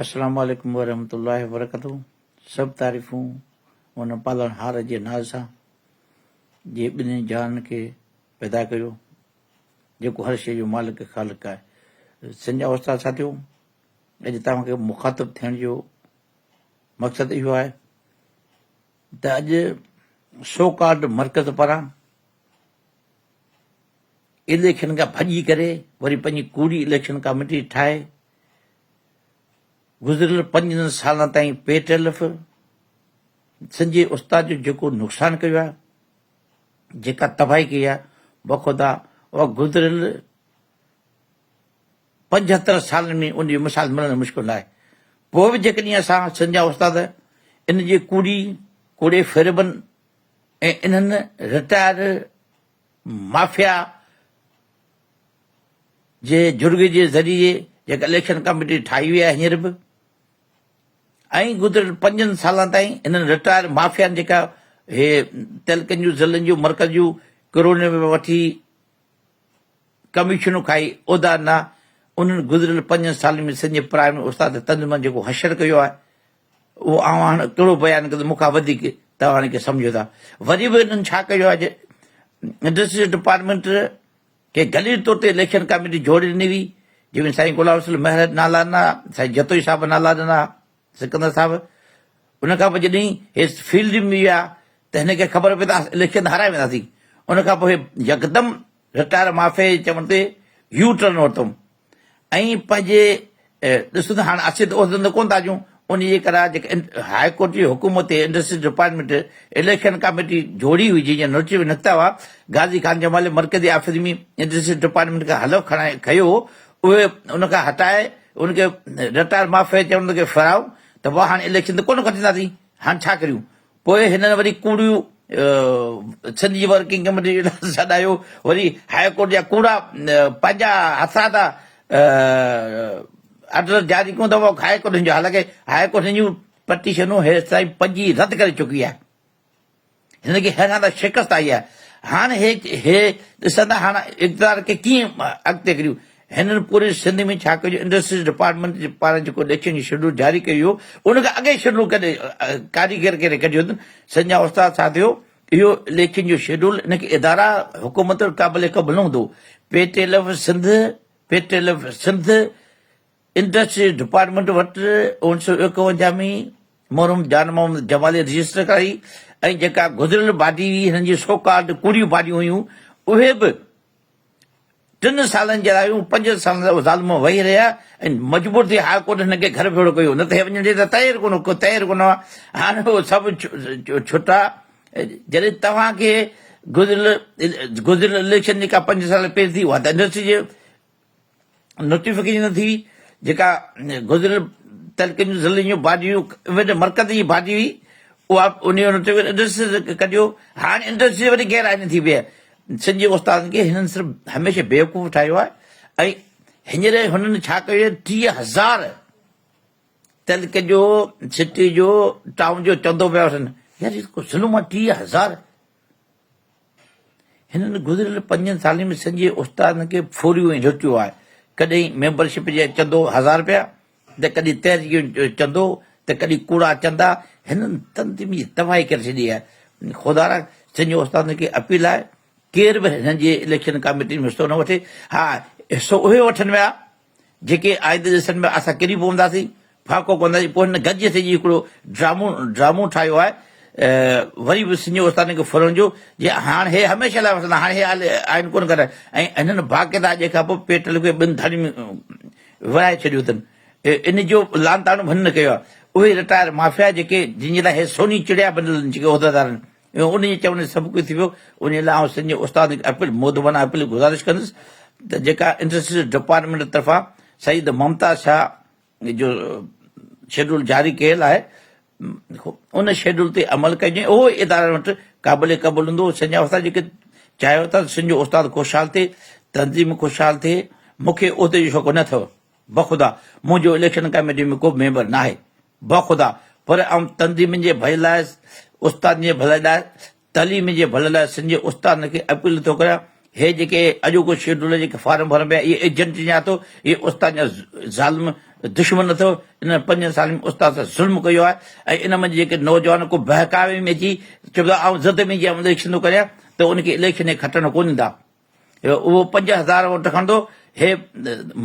السلام عليڪم ورحمة الله وبرڪاته سڀ تعريفون ان پالڻهار جي ناز سان جي ٻنهي جهانن کي پيدا ڪيو جيڪو هر شيء جو مالڪ خالق آهي سنجا استاد ساٿيو اڄ توهان کي مخاطب ٿيڻ جو مقصد اهو آهي ته اڄ سو ڪارڊ مرڪز پاران اليڪشن کان ڀڄي ڪري وري پنهنجي ڪوڙي اليڪشن ڪاميٽي ٺاهي گذريل پنجن سالن تائين پي ٽيلف سنڌ جي استاد جو جيڪو نقصان ڪيو آهي جيڪا تباهي ڪئي آهي بخدا اها گذريل پنجهتر سالن ۾ ان جو مثال ملڻ مشڪل آهي پوء به جيڪڏهن اسان سنڌ جا استاد ان جي ڪوڙي ڪوڙي فريبن ۽ انهن رٽائر مافيا جي جرڳي جي ذريعي جيڪا اليڪشن ڪميٽي ٺاهي وئي آهي هينئر به ۽ گذريل پنجن سالن تائين انهن رٽائر مافيان جيڪا هي تعلقن جون ضلعن جون مرڪز جون ڪروڙين روپيا وٺي ڪميشنون کائي عهدا ڏنا انهن گذريل پنجن سالن ۾ سنڌ جي پرائمري استاد تنظيمن جيڪو حشر ڪيو آهي اهو آئون هاڻ ڪهڙو بيان ڪندس مون کان وڌيڪ توهان کي سمجهو ٿا وري به انهن ڇا ڪيو آهي انڊسٽري ڊپارٽمينٽ کي گليل طور تي اليڪشن ڪاميٽي جوڙي ڏني هئي جنهن ۾ سائين غلام رسول مهر نالا ڏنا سائين جتوئي صاحب نالا ڏنا سڪندر صاحب ان کان پوء جڏهن هي فيلڊ ۾ ويا ته هن کي خبر پئي ته اليڪشن هارائي وينداسين ان کان پوء يڪدم رٽائر معافي چوڻ تي يو ٽرن ورتم ۽ پنهنجي ڏسو ته هاڻ اسين ته عهدن تي ڪونه ٿا اچون ان جي ڪري جيڪا هاء ڪورٽ جي حڪم تي انڊسٽريز ڊپارٽمينٽ اليڪشن ڪاميٽي جوڙي هئي جنهن جا نوٽيس به نڪتا هئا غازي خان جمالي مرڪزي آفيس ۾ انڊسٽريز ڊپارٽمينٽ کان حلف کڻائي کنيو هو اهي ان کان هٽائي ان کي رٽائر معافي چوڻ کي ڦيرايو ته بابا هاڻي اليڪشن ته ڪونه کٽينداسين هاڻ ڇا ڪريون پوء هنن وري ڪوڙيون سنڌ جي ورڪنگ ڪميٽي جو اجلاس سڏايو، وري هاء ڪورٽ جا ڪوڙا پنهنجا هٿرادا آرڊر جاري ڪيون ته هاء ڪورٽ هن جو حالانڪه هاء ڪورٽ هن جون پٽيشنون هيستائين پنج ئي رد ڪري چڪي آهي. هن کي هر هنڌ شڪست آئي آهي. هاڻ هي هي ڏسندا هاڻ اقتدار کي ڪيئن اڳتي ڪريون. هنن پوري سنڌ ۾ ڇا ڪيو جو انڊسٽريز ڊپارٽمينٽ جي پاران جيڪو اليڪشن جو شيڊول جاري ڪيو ويو ان کان اڳي شيڊول ڪڍي ڪاريگر ڪري ڪڍيو اٿن. سنڌ جا استاد ساٿيو اهو اليڪشن جو شيڊول ان کي ادارا حڪومت قابل قبول نه هوندو. P T L F Sindh P T L F Sindh industries department وٽ اوڻ سو ايڪونجاهه ۾ مرحوم جان محمد جمالي رجسٽر ڪرائي ۽ جيڪا گذريل باڊي هئي هنن جي سو ڪارڊ ڪوڙيون باڊيون هيون اهي به ٽن سالن جي لاء هيون پنجن سالن لاء ظالم ويهي رهيا ۽ مجبور ٿي هاء ڪورٽ هن کي گهر ڀيڙو ڪيو نه ته هي وڃڻ جي ته تيار ڪونه ڪو تيار ڪونه هئا هاڻي هو سڀ ڇٽا جڏهن توهان کي گذريل گذريل اليڪشن جيڪا پنج سال پهرين ٿي اها ته انڊسٽري جي نوٽيفڪيشن نه ٿي جيڪا گذريل تعلقن جون ضلعن جون باڊيون ايون مرڪز جي باڊي هئي اها ان جو نوٽيفڪيشن انڊسٽري ڪڍيو هاڻي انڊسٽري وري غير آئيني ٿي پئي آهي سنڌ جي استادن کي هنن صرف هميشه بيوقوف ٺاهيو آهي ۽ هينئر هنن ڇا ڪيو آهي 30000 تعلقي جو سٽي جو ٽائون جو چندو پيا وٺن يار هي ڪو ظلم آهي 30000 هنن گذريل پنجن سالن ۾ سنڌ جي استادن کي ڦوريو ۽ لٽيو آهي. ڪڏهن ميمبرشپ جي چندو هزار رپيا ته ڪڏهن تحريڪ جو چندو ته ڪڏهن ڪوڙا چندا هنن تنظيم جي تباهي ڪري ڇڏي آهي. خدارا سنڌ جي استادن کي اپيل آهي ڪير به هنن جي اليڪشن ڪاميٽي ۾ حصو نه وٺي. ها حصو اهي وٺن ويا جيڪي آئيندي ڏسن ۾ اسان ڪري پونداسين، ڦاڪو ڪنداسين، پوء هن گڏجي سڄي هڪڙو ڊرامو ڊرامو ٺاهيو آهي وري به سنڌي استادن کي ڦرڻ جو جي هاڻ هي هميشه لاء وٺندا هاڻ هي آئين ڪونه ڪندا ۽ هنن باقاعده اڄ کان پوء پيٽل کي ٻن ڌڙين ۾ ورهائي ڇڏيو اٿن ان جو لان تان به هنن ڪيو آهي اهي رٽائر مافيا جيڪي جن جي لاء هي سوني چڙيا بنيل آهن جيڪي عهديدار آهن اهو ان جي چوڻ تي سڀ ڪجهه ٿي ويو، انهيء لاء آئون سنڌ جي استادن کي اپيل مودبانه اپيل گذارش ڪندس ته جيڪا انڊسٽريز ڊپارٽمينٽ طرفان سيد ممتاز شاهه جو شيڊول جاري ڪيل آهي ان شيڊول تي عمل ڪجي اهو ئي ادارن وٽ قابل قبول هوندو سنڌ جا استاد جيڪي چاهيو ٿا سنڌ جو استاد خوشحال ٿئي تنظيم خوشحال ٿئي مون کي عهدي جو شوق نه اٿو بخدا منهنجو اليڪشن ڪميٽي ۾ ڪو به ميمبر ناهي بخدا پر آئون تنظيمن جي ڀلي لاء، استادن جي ڀلي لاء، تعليم جي ڀلي لاء سنڌ جي استادن کي اپيل ٿو ڪريان، هي جيڪي اڄوڪو شيڊول جيڪي فارم ڀرن پيا اهي ايجنٽن جا اٿو، اهي استادن جا ظالم دشمن اٿو. انهن پنجن سالن ۾ استاد سان ظلم ڪيو آهي ۽ ان منجهه جيڪي نوجوان ڪو بهڪاوي ۾ اچي چوندو آئون زد ۾ جي اليڪشن ٿو ڪريان ته ان کي اليڪشن ۾ کٽڻ ڪونه ڏيندا. اهو 5000 ووٽ کڻندو. هي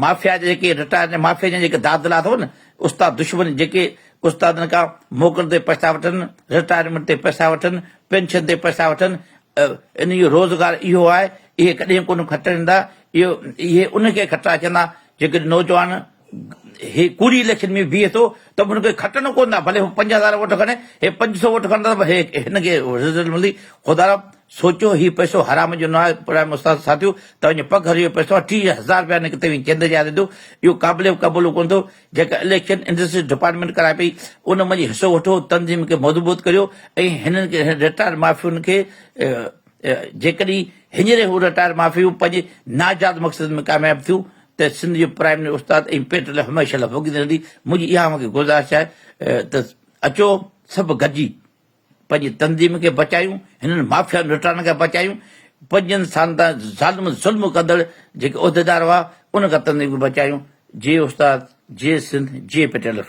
مافيا جا جيڪي رٽائرڊ مافيا جا جيڪي دادلا اٿو نه استاد دشمن جيڪي استادن کان موڪل تي پئسا وٺن، رٽائرمينٽ تي پئسا وٺن، پينشن تي پئسا وٺن، ان جو روزگار اهو آهي، اهي ڪڏهن ڪونه کٽائيندا، اهو اهي ان کي کٽرائي ڇڏندا جيڪڏهن نوجوان هي ڪوڙي اليڪشن ۾ بيهي ٿو ته به هن کي کٽڻو ڪونه ٿا، ڀلي هو 5000 ووٽ کڻي، هي 500 ووٽ کڻندا ته به هي هن کي رزلٽ ملندي. خدارا سوچيو هي پئسو حرام جو نه آهي پرائم استاد ساٿيو توهان جو پگهر جو پئسو آهي 30,000 رپيا هن کي توهين چند جا ڏيندو اهو قابل قبول ڪونه ٿو. جيڪا اليڪشن انڊسٽريز ڊپارٽمينٽ ڪرائي پئي ان منجهه حصو وٺو، تنظيم کي مضبوط ڪريو ۽ هنن کي رٽائرڊ مافيائن کي جيڪڏهن هينئر هو رٽائرڊ مافيائون پنهنجي ناجائز مقصد ۾ ڪامياب ٿيون ته سنڌ جو پرائمري استاد ۽ پيٽ لاء هميشه لاء ڀوڳيندي رهندي. منهنجي اها اوهان کي گذارش آهي ته اچو سڀ گڏجي پنهنجي تنظيم کي بچايون، هنن مافيائن لٽارن کان بچايون، پنجن سالن تائين ظالم ظلم ڪندڙ جيڪي عهديدار هئا ان کان تنظيم کي بچايون. جي استاد، جي سنڌ، جي پيٽيلف.